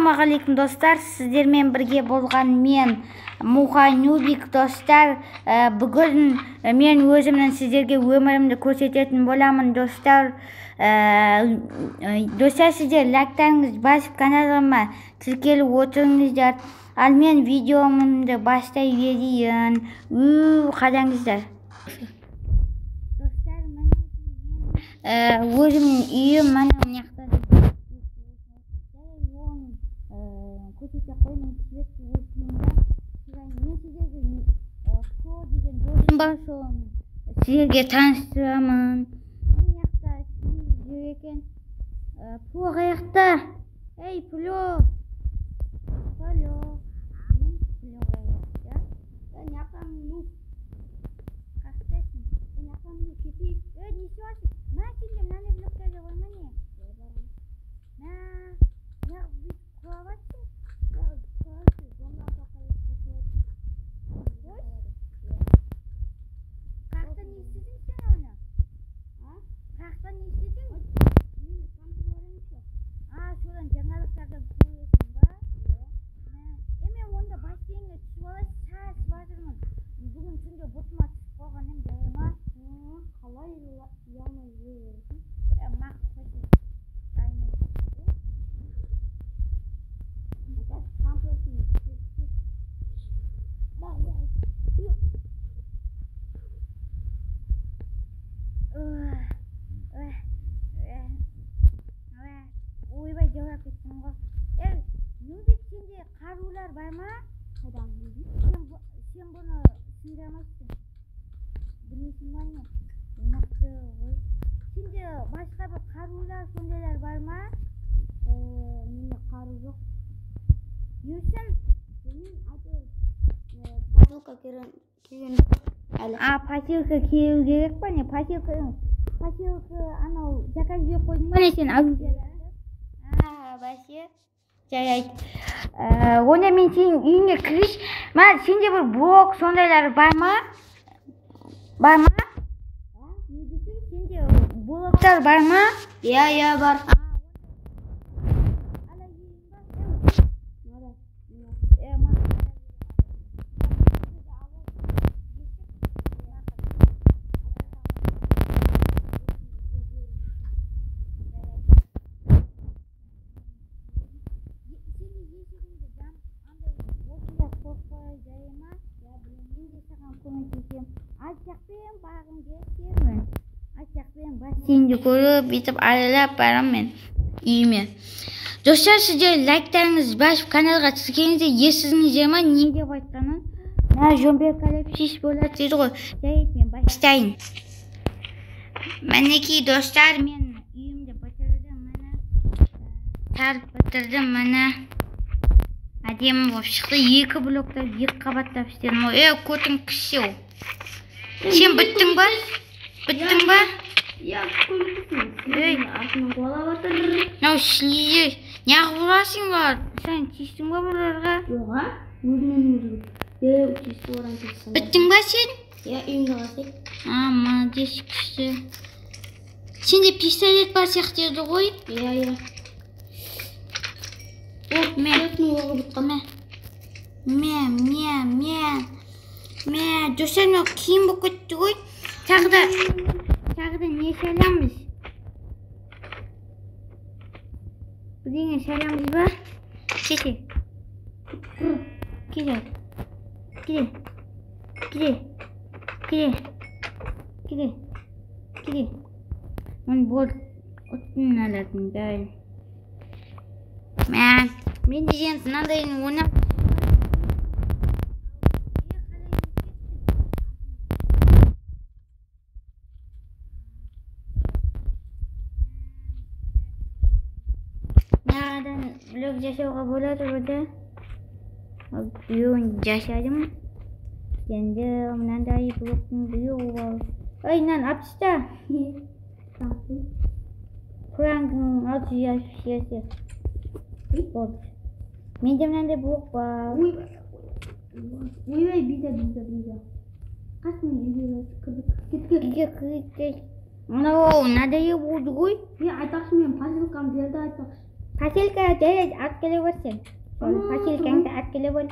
Ассалаумағалейкум, достар! Сіздермен бірге болған мен, Муха Нубик, достар. Бүгін мен өзімнің сіздерге өмірімді көрсететін боламын, достар. Достар, сіздер лайктарыңызды басып, каналыма тіркеліп отырыңыздар. Ал мен видеомды бастай берейін. Қараңыздар. Достар, міне өзімнің үйім, міне мына жақта көрсете қоймын, свет өшкенде мен сіздерге Про деген досым бар, соны сіздерге таныстырамын. Мына жақта жүр екен. Про қаяқта? Ей, Про! Про! Про қаяқта? Қаяқтасың? Ей, не істеп? Мә, сенде мынандай блоктар бар ма, не? Мә, неғып бүйтіп құлап жатсың? Қаяқтан естідің сен оны? Қаяқтан естідің? А, содан жаңалықтардан көресің ба? Е, мен онда бассейнге түсіп алайын, сасып жатырмын. Бүгін түнде бұтыма түсіп қалған едім, жарай ма? Қалай ұялмай жүре бересің? Е, мақұл, қойшы. Дайынмын. Компьютердің Мақұл. Ойбай, жаурап кеттім ғой. Ей, Нубик, сенде қарулар бар ма? Қайдан білейін? Сен бұны сындыра алмайсың. Білмейсің ба, не? Мықты ғой. Сенде басқа бір қарулар, сондайлар бар ма? Менде қару жоқ. Не үшін? Білмеймін, әйтеуір посылка келген жоқ әлі. А, посылка келу керек па, не? Посылка анау заказ беріп қойдың ба, не, сен оружияларды? А, бәсе. Жарайды. Онда мен сенің үйіңе кірейінші. Мә, сенде бір блок сондайлар бар ма? Бар ма? Не дейсің? Сенде блоктар бар ма? Иә, иә, бар. Ала жейін ба? Мара, Е, ма- Сенде есігіңді жап, андай осында қойып қой, жарай ма? Мен де саған көмектесемін. Ат жақпен барғым келсе, ат жақпен бассейнді көріп, бүйтіп аралап барамын мен үйіме. Достар, сіздер лайктарыңызды басып, каналға тіркеліңіздер. Естідіңіздер ма, не деп айтқанын? Мә, жомбек шеш болады дейді ғой. Жарайды, мен бастайын. Мінекей, достар, мен үйімді бітірдім, міне. Тарып бітірдім, міне. Әдемі болып шықты. Екі блоктап, екі қабаттап істедім ғой. Е, көтің кіші. Сен біттің ба? Біттің ба? Иә, көмектесемін. Ей. Артынан қуалап жатыр. Мынау слизи. Неғып ұрасың бұлар? Сен тиістің ба бұларға? Жоқ, а? Өзінен өзі. Дереу тиісті, одан тиісті. Біттің ба сен? Иә, үйімді қарасай. А, молодец, күшті. Сенде пистолет бар сияқты еді ғой? Иә, иә. О, Мә. пистолеттің оғы біткен. Мә. Мә, мә, мә. Мә, достар, мынау қиын болып кетті ғой. Тағы да не саламыз? Бірдеңе саламыз ба? Кете. Кете. Кете. Кете. Кете. Кете. Кете. Мен болды. Ұттым мыналардың бәрін. Мә, мен деген мынандайын ойнап. Мынадан блок жасауға болады ғой да. Біреуін жасадым. Енді мынандай блоктың біреуі бар. Ой, мынаны алып таста. Франкның 667. Болды. Менде мынандай блок бар. Ойбай, биза, биза, биза. Қасымен үйге кірдік. Кеттік. Үйге кірдік. Мынау мынадай болды ғой. Мен айтпақшы, мен посылкам берді айтпақшы. Посылка жарайды, алып келе бер сен. Посылкаңды алып келе бер.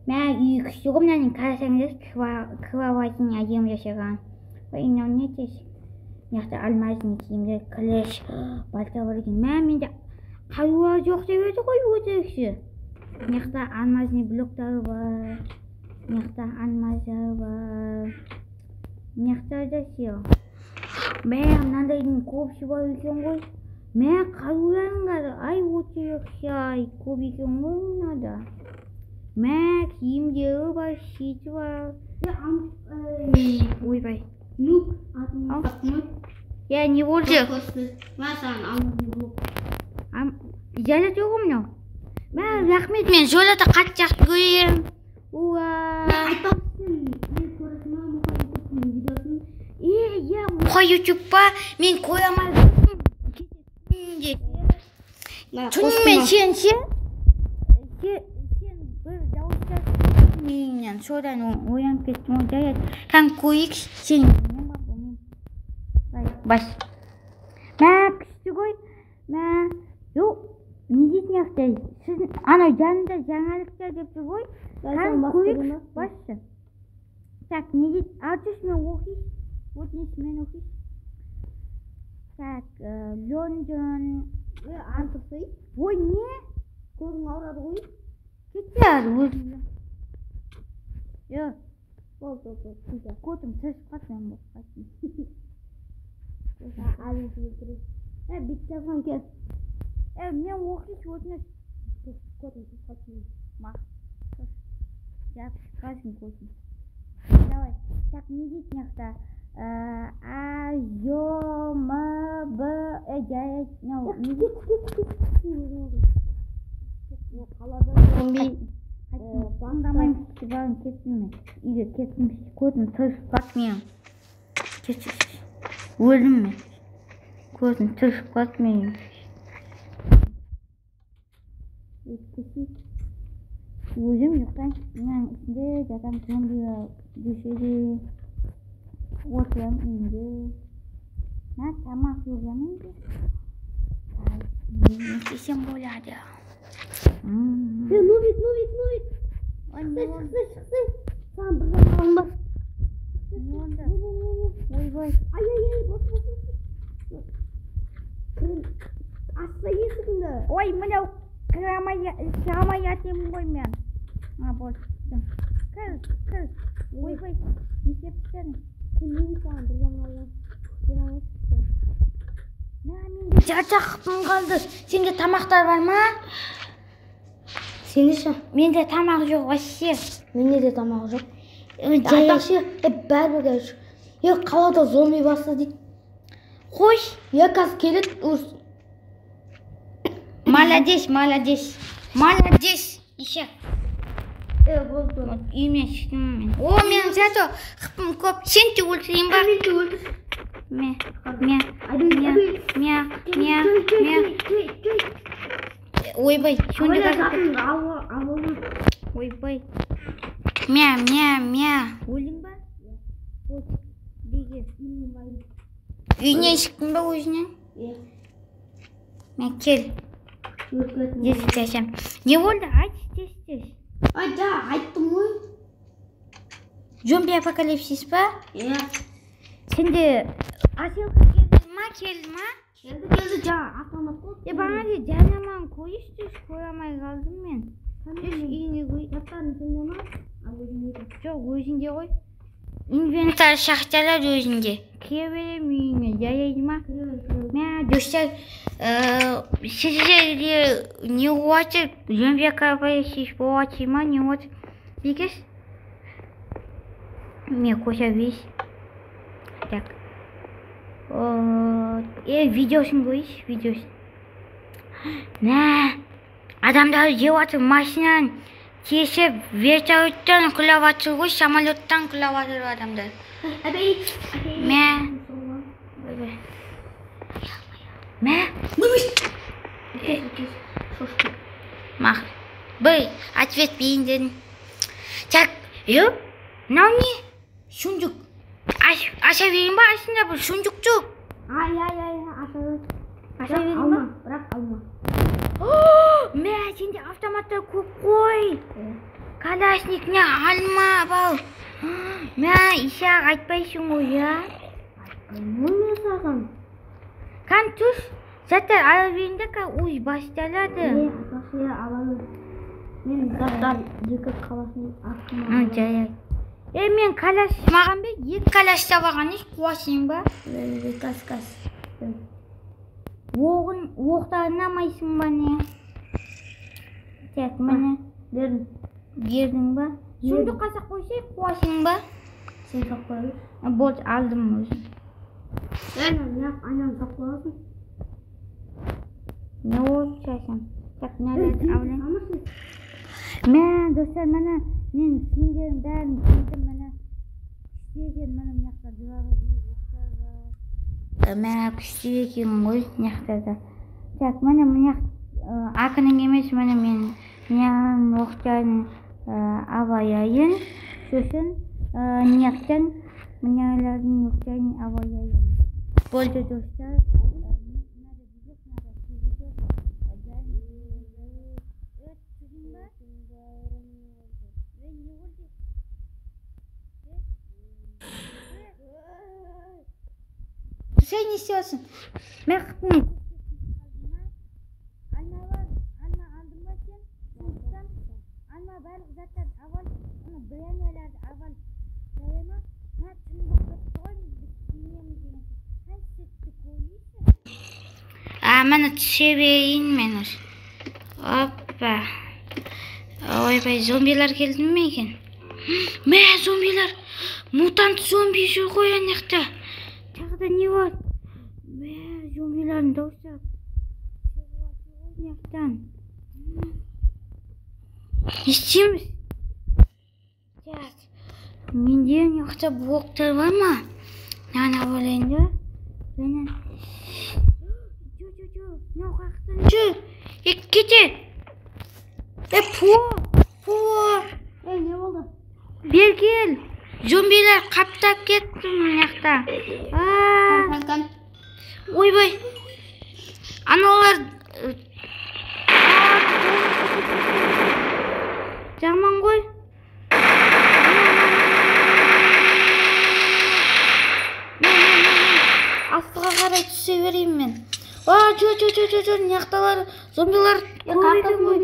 Мә, үй күшті ғой мынаның, қарасаңыздар, кроватың әдемі жасаған. Ой, мынау не тез? Мына жақта алмазный киімдер, клеш, балта бар екен. Мә, менде қарулар жоқ деп еді ғой өтірікші. Мына жақта алмазный блоктар бар. Мына жақта алмаздар бар. Мына жақта да все. Мә, мынандайдың көбісі бар екен ғой. Мә, қаруларың қара. Ай, өтірікші, ай, көп екен ғой мынада. Мә, киімдері бар, щиті бар. Ойбай. Нуб, атын таптым. Я не болды. Мә, саған алмазный блок. Золото ғой мынау. Мә, рахмет, мен золото қатты жақсы көремін. Уа. Айтпақшы, сен көресің ба Мұха Ютубтың видеосын? Е, Мұха Ютуб па? Мен көре алмадым. Түнімен сен ше? Сен бір дауыстар менен содан оянып кеттім ғой. Жарайды, кән көрейік, сен мен ба болмаймын. Бас. Мә, күшті ғой. Мә, жоқ, не дейтін жақта? Сіздің анау жанында жаңалықтар деп тұр ғой. Кән көрейік, басшы. Так, не дейді? Ал жүрші, мен оқиын. Өтініш, мен оқиын. Так, Лондон. Антысы. Ой, не? Көзің ауырады ғой. Кетті әрі өзім. Е, Болды, болды, болды. Көтім тырысып қалды, мен болып қайттым. Әлі өлтіреді. Бит жазған кел. Мен оқиыншы, өтініш. Көтім тырысып қалды. Мақ. Жабысып қалсын көтім. Давай. Так, не дейді мына жақта? А, Ё, М, Б, жарайды, мынау не дейді? Қалада зомби. Тыңдамаймын, барым, кеттім мен. Үйге кеттім, көтім тырысып қалды менің. Кет, өлдім мен. Көтім тырысып қалды менің. Өзім ұйықтаймын, мынаның ішінде жатамын, зомбилар жүрсе де отырамын үйімде. Мә, тамақ жоқ менде. Не істесем болады? Нубик, Нубик, Нубик. Ой, не болды? Шықсай, шықсай. Саған бір жаңалығым бар. Не болды? Ойбай. Ай, ай, ай, бос, бос, бос. Кір, ашса есігіңді. Ой, мынау кіре алмай, шыға алмай жатырмын ғой мен. А, болды. Кір, кір. Ойбай, не істеп тастадың? Нубик, саған бір жаңалығым. Мә, менде жарты қыпым қалды. Сенде тамақтар бар ма? Сенде ше? Менде тамақ жоқ вообще. Менде де тамақ жоқ. Жай. Айтпақшы, бәрібір короче. Қалада зомби басты дейді. Қой. Қазір келеді. Молодец, молодец. Молодец. Еще. Болды. Үйімнен шықтым мен. О, менің зато қыпым көп. Сен де өлтірейін ба? Мен де өлтір. Ме, ме, ме, ме, ме, ме. Ойбай, сонда ойбай. Мя, мя, мя. Өлдің ба? Беге. Үйінен шықтың ба өзінен? Мә, кел. Десіп. Не болды? Айт, тез, тез. Ай, жаңа айттым ғой. Зомби апокалипсис па? Иә. Сенде посылка келді ма, келді ма? Келді, келді, жаңа автомат қой. Бағана де жарнаманы қойшы, көре алмай қалдым мен. Үш үйіне қой. Заттарың сенде ма? Өзінде. Жоқ, өзінде ғой. Инвентарь шахталар өзінде. Кіре беремін үйіңе, жарайды ма? Мә, достар, сіздерде не болып жатыр? Зомби апокалипсис болып жатыр ма, не болып жатыр? Бекеш? Мен қоса берейін. Так. Видеосын көрейінші, видеосын. Мә, адамдар жеп жатыр, машинаны тесіп, вертолеттен құлап жатыр ғой, самолеттен құлап жатыр адамдар. Мә. Мә. Мақұл. Бір ответ берейін дедім. Так, мынау не? Сундук. Аша берейін ба? Астында бір сундук жоқ. Ай, ай, ай, аша бер. Аша берейін ба? Бірақ алма. Мә, сенде автоматтар көп қой. Калашник не алма бал. Мә, Исақ айтпайсың ғой, я? Айтпаймын мен саған. Кән түс, заттар ала берейін де, уй басталады. Не, айтпақшы, аламын. Мен заттар екі калашник артыма. Жарайды. Мен калаш маған бер, 2 калаш табаған еш қуасың ба? Кас-кас. Оғын, оқтарын алмайсың ба не? Так, міне. Бердім. Бердің ба? Сундукқа сақ қойсай, қуасың ба? Сен сақ қоясың. Болды, алдым өзім. Айнаны сақ қоясың. Не болып шашам? Так, мыналарды алайын. Мә, достар, міне, мен киімдерім бәрін кидім, міне. Күшті екен, міне, мына жақта дробовик, оқтар бар. Мә, күшті екен ғой, мына жақта да. Так, міне, мына акының емес, міне, мен мынаның оқтарын абаяйын. Сосын мына жақтан мыналардың оқтарын абаяйын. Болды, достар. Сен не істеп? Мен қытын. Алма бар, алма алдың ба сен? Сондықтан алма барлық заттарды алып, ана броняларды алып. Жарай ма? Мына түн болып кетті ғой, біз киінеміз деген. Сен сүтті көрейсің. Міне түсе берейін мен осы. Опа. Ойбай, зомбилар келді ме екен? Мә, зомбилар. Мутант зомби жүр ғой ана жақта. Тағы да не бар? Мә, зомбилардың дауысы шығып жатыр. Не істейміз? Так, менде мына жақта блоктар бар ма? Мынаны алып алайын да. Міне. Жо, мынау қаяқтан жүр? Кете. Пу, пу. Не болды? Бері кел. Зомбилар қаптап кетті мына жақта. Ойбай. Аналар жаман ғой. Астыға қарай түсе берейін мен. Жо, мына жақталар зомбилар көп екен ғой.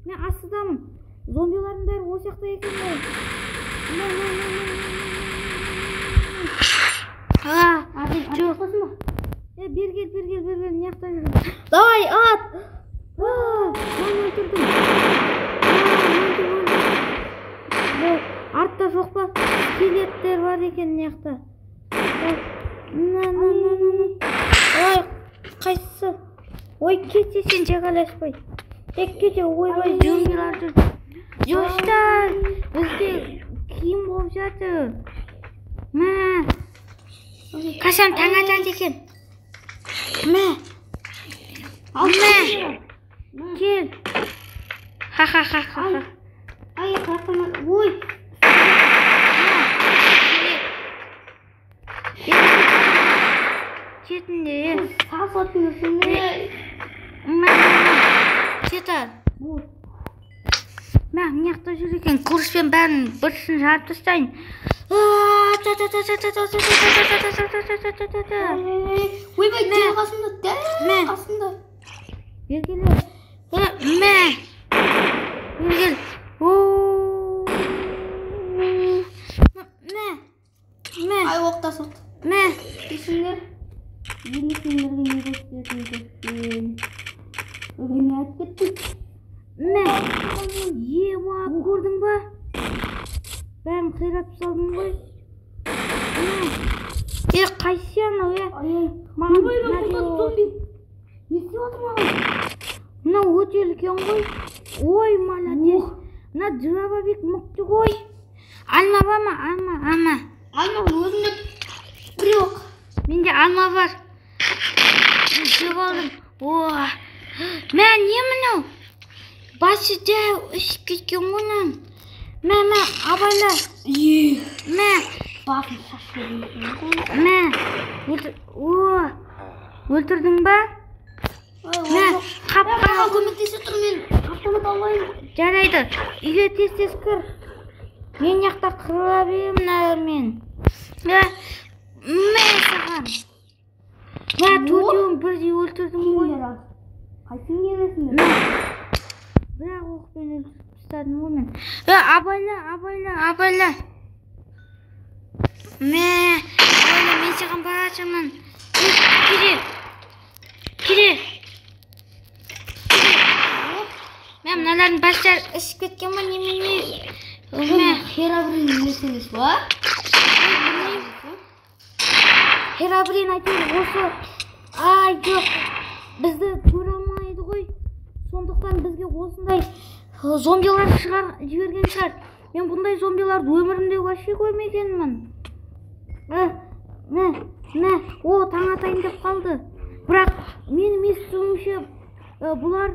Мен астыдамын. Зомбилардың бәрі осы жақта екен ғой. Жоқ. Бері кел, мына жақта жүр. Давай, ат! Мен өлтірдім. Артта жоқ па? Скелеттер бар екен мына жақта. На. Ой, қайсысы? Ой, кете сен жағаласпай. Кете, ойбай, зомбилар жүр. Достар, бізде киім болып жатыр. Мә. Қашан таң атады екен? Мә. Мә. Кел. Ха-ха-ха-ха. Ай, қаяқтан? Ой. Кетінде. Сасатын үстінде. Мә. Кетар. Мә, мына жақта жүр екен. Қылышпен бәрін бұрышын жарып тастайын. Ойбай, дәл қасымда, дәл қасымда. Бері кел. Мә. Бері кел. Мә. Мә. Ай, оқта соқты. Мә. Кешіңдер. Енді сендерге не көрсететінін көрсетейін. Не айтып кеттің? Мә. Ема, көрдің ба? Бәрін қиратып салдым ғой. Қайсы анау, Маған зомби. Не істеп жатыр маған? Мынау өте үлкен ғой. Ой, молодец. Мына дробовик мықты ғой. Алма бар ма? Алма, алма. Алма өзімде біреу. Менде алма бар. Жеп алдым. О, мә, не мынау? Басы дәу ішіп кеткен ғой мынаның. Мә, мә, абайла. Мә. Басын шашып. Мә. О, өлтірдің ба? Мә, қап-қара. Маған көмектесе тұр, мен автомат алайын. Жарайды, үйге тез-тез кір. Мен жақта қырыла беремін мыналармен. Мә, мә саған. Мә, төртеуін бірдей өлтірдім ғой. Қайсың келесіңдер? Мә, бір-ақ оқпен өлтіріп тастадым ғой мен. Абайла, абайла, абайла. Мә, абайла, мен саған бара жатырмын. Кире, кире. Мә, мыналардың бастары ісіп кеткен ба, немене? Мә, Херобрин несі емес па? Херобрин әйтеуір осы. Ай, жоқ, бізді көре алмайды ғой. Сондықтан бізге осындай зомбилар жіберген шығар. Мен бұндай зомбиларды өмірімде вообще көрмегенмін. Мә, мә, о, таң атайын деп қалды. Бірақ менің естуімше, бұлар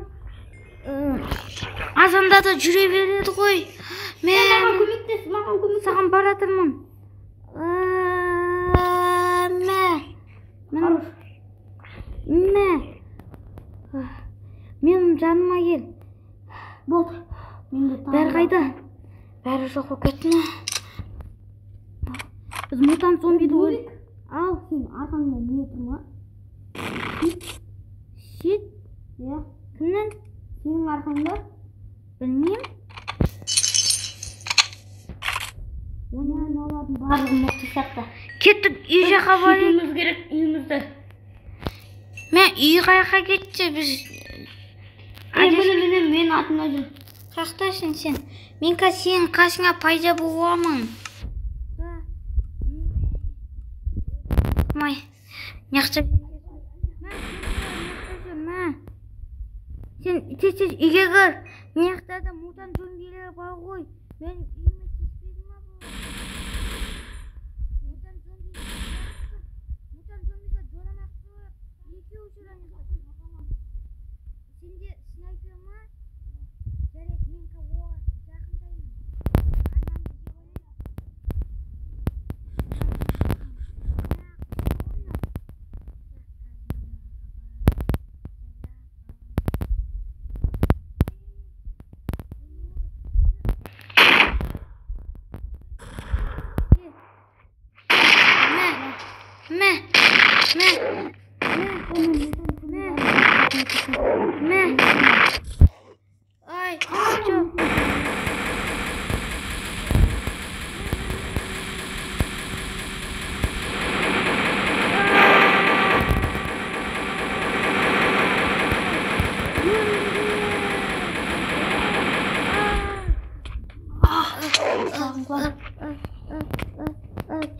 азанда да жүре береді ғой. Мә, Маған көмектес, маған көмектес. Саған баратырмын. Мә, мә, менің жаныма кел. Болды. Менде тағы. Бәрі қайда? Бәрі жоқ болып кетті ме? Біз мутант зомбиді өл. Ал, Сен арқаңда не тұр ма? Щит? Иә. Кімнің? Сенің арқаңда? Білмеймін. Оны мыналардың барлығы мықты сияқты. Кеттік, үй жаққа барайық. Күтуіміз керек үйімізді. Мә, үй қаяққа кетті біз? Міне, міне, мен атымда жүр. Қаяқтасың сен? Мен қазір сенің қасыңа пайда боламын. Май, мына мә. Сен тез-тез үйге кір. Мына жақта да мутант зомбилер бар ғой. Мен үйіме тиіспеді ма бұл? Мутант зомби. Мутант зомбиге жоламақ тұр. Екеуі жүр ана жақта. Сенде снайпер ма? Жарайды, мен оған жақындаймын. Анамды жеп алайын. Мә, мә, мә, мә, мә. Ай, жоқ.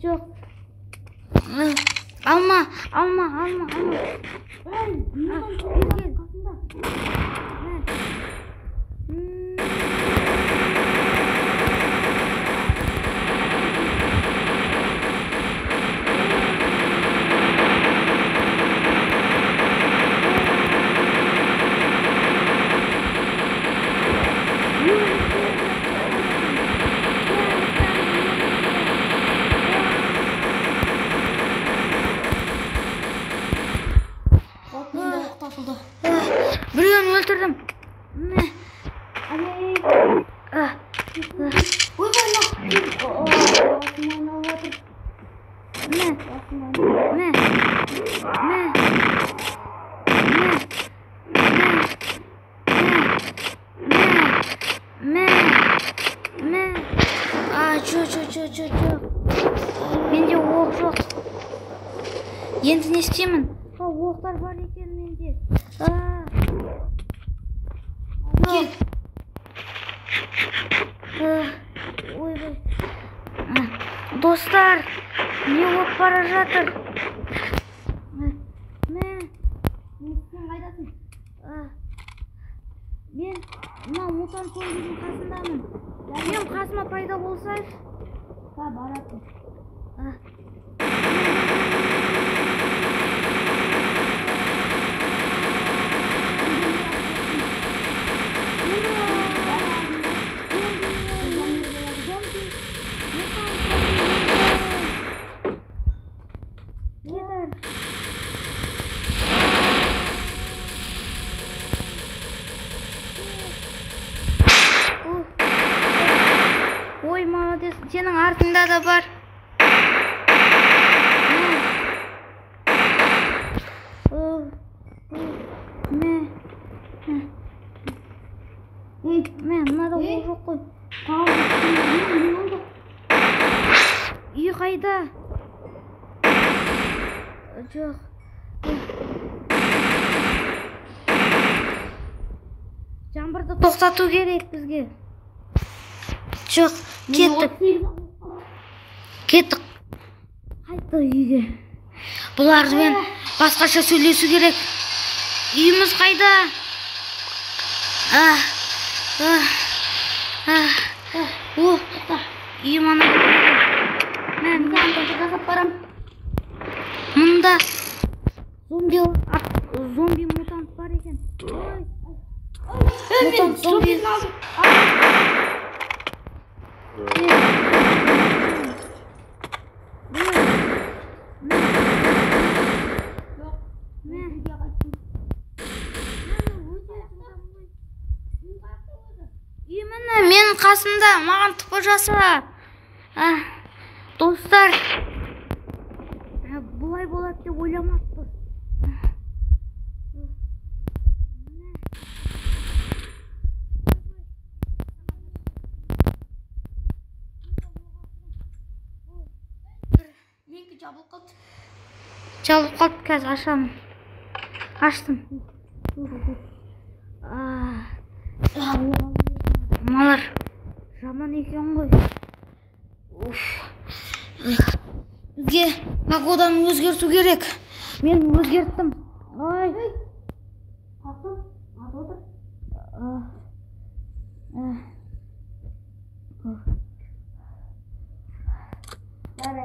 Жоқ. Алма, алма, алма, алма. Бері кел. Біреуін өлтірдім. Мә. Ойбай, басым айналып отыр. Мә, мә, мә, мә, мә, мә, мә. А, чо, чо, чо, чо, чо. Менде оқ жоқ. Енді не істеймін? Оқтар бар екен менде. Кел. Ойбай. Достар, не болып бара жатыр? Мә, Сен қайдасың? Мен мына мутант зомбидің қасындамын. Мен қасыма пайда болсайшы. Та барасың. Зомби, мутант зомби. кетесің. Сенің артыңда да бар. Мә, мынада оқ жоқ қой. Үй қайда? Жоқ. Жаңбырды тоқтату керек бізге. Жоқ, кеттік. Кеттік. Қайтты үйге. Бұлармен басқаша сөйлесу керек. Үйіміз қайда? О, үйім ана. Мында зомби мутант бар екен. Мутант зомби. Мен қасымда, маған тыпы жаса. Достар, бұлай болады деп ойламаппыз. Менікі жабылып қалды. Жабылып қалды, қазір ашамын. Аштым. Мыналар жаман екен ғой. Бізге погоданы өзгерту керек. Мен өзгерттім. Ой. Қалқым, атып отыр.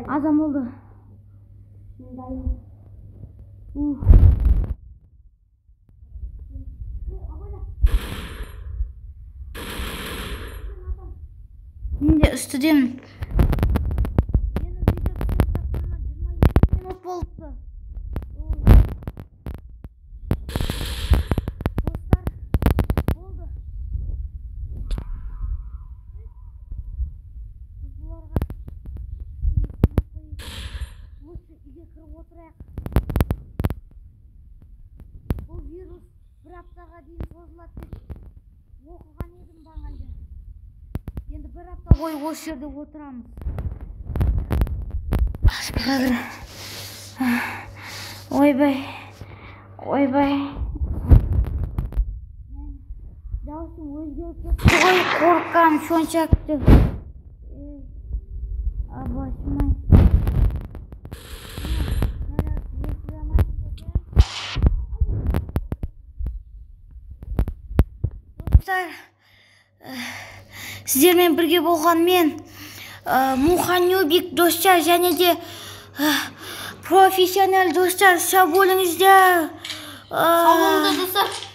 Азан болды. Мен де үстідемін. Мені видео түсіріп жатқаныма 22 минут болыпты. Достар, болды. Біз бұларға лучше үйге кіріп отырайық. Бұл вирус бір аптаға дейін созылады деп оқыған едім бағанде. Енді бір апта бойы осы жерде отырамыз. Қазір. Ойбай. Ойбай. Дауысым өзгеріп кетті ғой, қорыққаным соншалықты. Абасымай. Достар, сіздермен бірге болған мен, Муханюбик достар, және де профессионал достар, сау болыңыздар. Сау болыңыздар, достар.